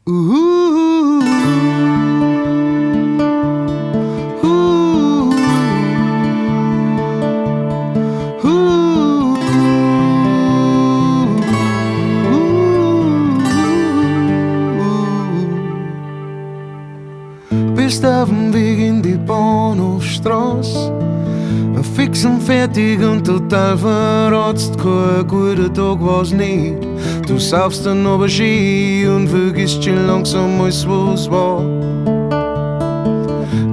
Uh, uh, uh, Bist auf dem Weg in die Bahnhofstraße, fix und fertig und total verrotzt, kein guter Tag war's nicht. Du saufst dann aber schön und vergisst schon langsam alles, was war.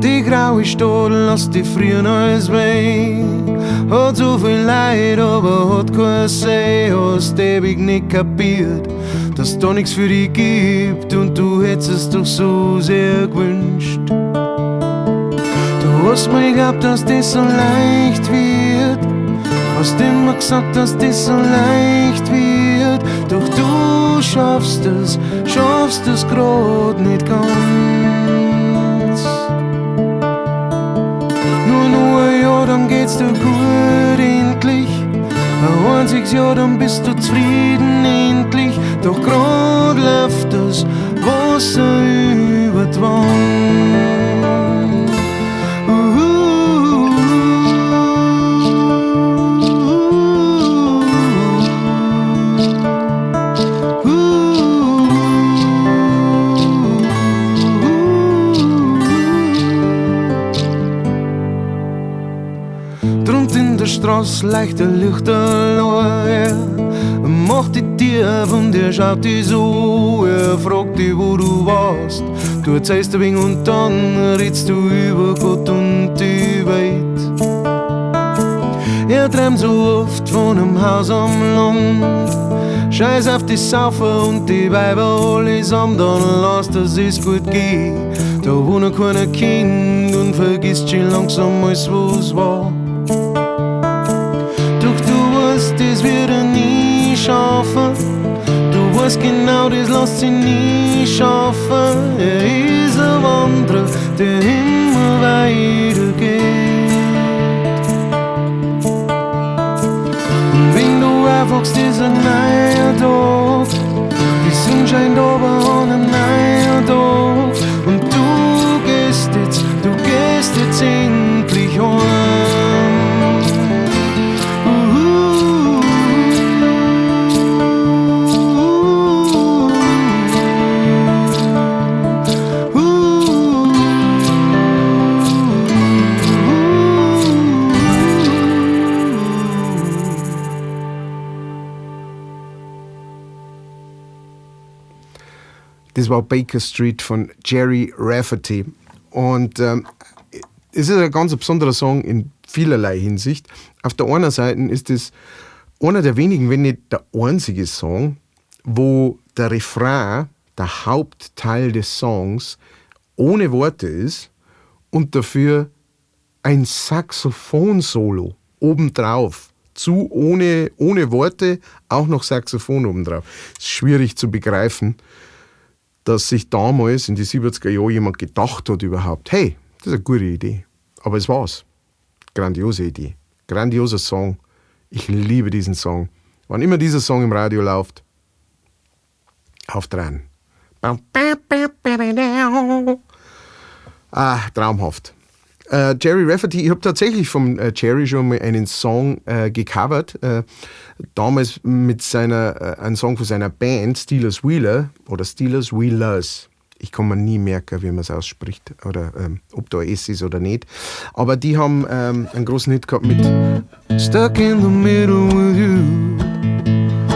Die graue Stadt lässt dich frieren als Wein. Hat so viel Leid, aber hat kein See, hast ewig nicht kapiert, dass da nichts für dich gibt und du hättest es doch so sehr gewünscht. Du hast mir geglaubt, dass das so leicht wird. Hast immer gesagt, dass das so leicht wird. Doch du schaffst es grad nicht ganz. Nur noch ein Jahr, dann geht's dir gut endlich. Ein einziges Jahr, dann bist du zufrieden endlich. Doch grad läuft das Wasser über die Wand. Drunten in der Straße leichte Lichterloh, er macht die Tür von dir, schaut dich so, er fragt dich, wo du warst. Du erzählst ein wenig und dann redst du über Gott und die Welt. Er träumt so oft von einem Haus am Land. Scheiß auf die Saufer und die Weiber allesamt, dann lass dass es gut geht. Da wohnt keiner Kind und vergisst schon langsam alles, was war. Doch du weißt, das wird er nie schaffen. Du weißt genau, das lässt sich nie schaffen. Er ist ein Wanderer, der immer weitergeht. Und wenn du aufwachst, ist ein neuer Tag. Die Sonne scheint aber an einem neuen Tag. Und du gehst jetzt endlich heim. Das war Baker Street von Gerry Rafferty. Und es ist ein ganz besonderer Song in vielerlei Hinsicht. Auf der einen Seite ist es einer der wenigen, wenn nicht der einzige Song, wo der Refrain, der Hauptteil des Songs, ohne Worte ist und dafür ein Saxophon-Solo obendrauf. Zu ohne Worte, auch noch Saxophon obendrauf. Ist schwierig zu begreifen, dass sich damals in die 70er Jahre jemand gedacht hat überhaupt, hey, das ist eine gute Idee. Aber es war's. Grandiose Idee. Grandioser Song. Ich liebe diesen Song. Wann immer dieser Song im Radio läuft, auf dran. Ah, traumhaft. Gerry Rafferty, ich hab tatsächlich vom Gerry schon mal einen Song gecovert. Damals mit einen Song von seiner Band Stealers Wheeler oder Stealers Wheelers. Ich kann mir nie merken, wie man's ausspricht oder ob da ein S ist oder nicht. Aber die haben einen großen Hit gehabt mit Stuck in the Middle with You.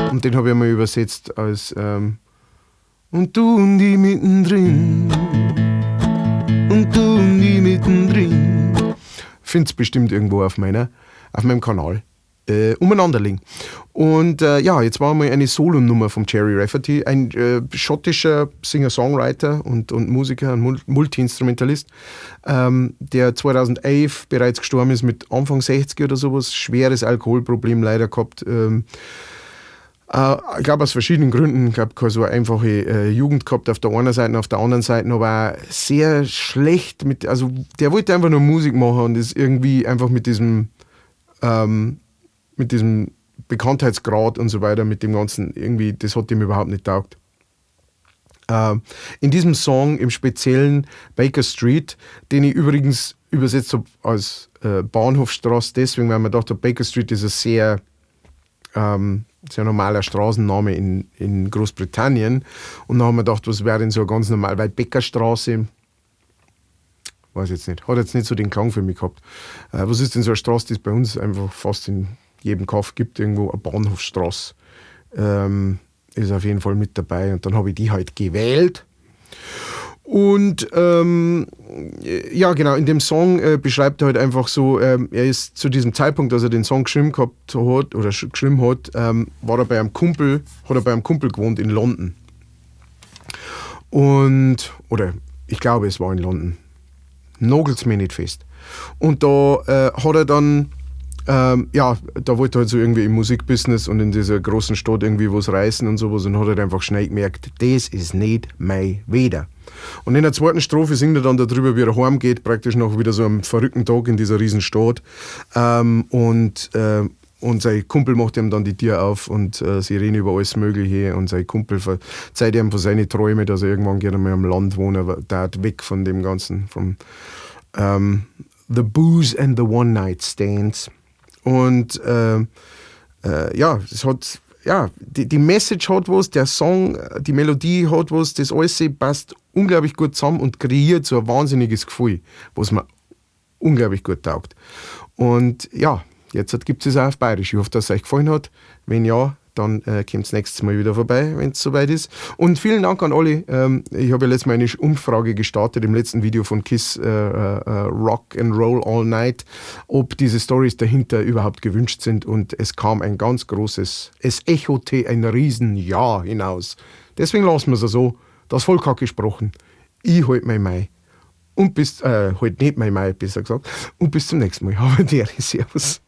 Und den hab ich einmal übersetzt als Und du und ich mittendrin. Und du und ich mittendrin. Find's bestimmt irgendwo auf meinem Kanal. Umeinander liegen. Jetzt war mal eine Solonummer vom Gerry Rafferty, ein schottischer Singer-Songwriter und Musiker und Multi-Instrumentalist, der 2011 bereits gestorben ist mit Anfang 60 oder sowas, schweres Alkoholproblem leider gehabt. Ich glaub, aus verschiedenen Gründen. Ich glaub, keine so einfache Jugend gehabt auf der einen Seite, auf der anderen Seite, aber auch sehr schlecht mit, also der wollte einfach nur Musik machen und ist irgendwie einfach mit diesem Bekanntheitsgrad und so weiter, mit dem Ganzen, irgendwie, das hat ihm überhaupt nicht taugt. In diesem Song im Speziellen Baker Street, den ich übrigens übersetzt habe als Bahnhofstraße, deswegen, weil man dachte, Baker Street ist ein sehr normaler Straßenname in Großbritannien. Und dann haben wir gedacht, was wäre denn so ganz normal, weil Bäckerstraße, weiß jetzt nicht, hat jetzt nicht so den Klang für mich gehabt. Was ist denn so eine Straße, die es bei uns einfach fast in jedem Kaff gibt, irgendwo eine Bahnhofstraße? Ist auf jeden Fall mit dabei und dann habe ich die halt gewählt. Und ja, genau, in dem Song beschreibt er halt einfach so, er ist zu diesem Zeitpunkt, als er den Song geschrieben gehabt hat, oder geschrieben hat, war er bei einem Kumpel, hat er bei einem Kumpel gewohnt in London. Und, oder ich glaube, es war in London. Nagelt's mir nicht fest. Und da hat er dann, ja, da wollte er halt so irgendwie im Musikbusiness und in dieser großen Stadt irgendwie was reißen und sowas und hat halt einfach schnell gemerkt, das ist nicht mein Weeder. Und in der zweiten Strophe singt er dann darüber, wie er heimgeht, praktisch nach wieder so einem verrückten Tag in dieser Riesenstadt. Und sein Kumpel macht ihm dann die Tür auf und sie reden über alles Mögliche und sein Kumpel verzeiht ihm von seinen Träumen, dass er irgendwann gerne mal am Land wohnen darf, weg von dem Ganzen, vom The Booze and the One-Night-Stands. Und ja, es hat, ja, die Message hat was, der Song, die Melodie hat was, das alles passt unglaublich gut zusammen und kreiert so ein wahnsinniges Gefühl, was mir unglaublich gut taugt. Und ja, jetzt gibt es auch auf Bayerisch. Ich hoffe, dass es euch gefallen hat. Wenn ja, dann kommt es nächstes Mal wieder vorbei, wenn es soweit ist. Und vielen Dank an alle. Ich habe ja letztes Mal eine Umfrage gestartet im letzten Video von Kiss Rock and Roll All Night, ob diese Stories dahinter überhaupt gewünscht sind. Und es kam ein ganz großes, es echote ein riesen Ja hinaus. Deswegen lassen wir es so. Das Volk hat gesprochen. Ich halt mein Mai. Und bis, halt nicht mein Mai, besser gesagt. Und bis zum nächsten Mal. Habe die Ehre. Servus.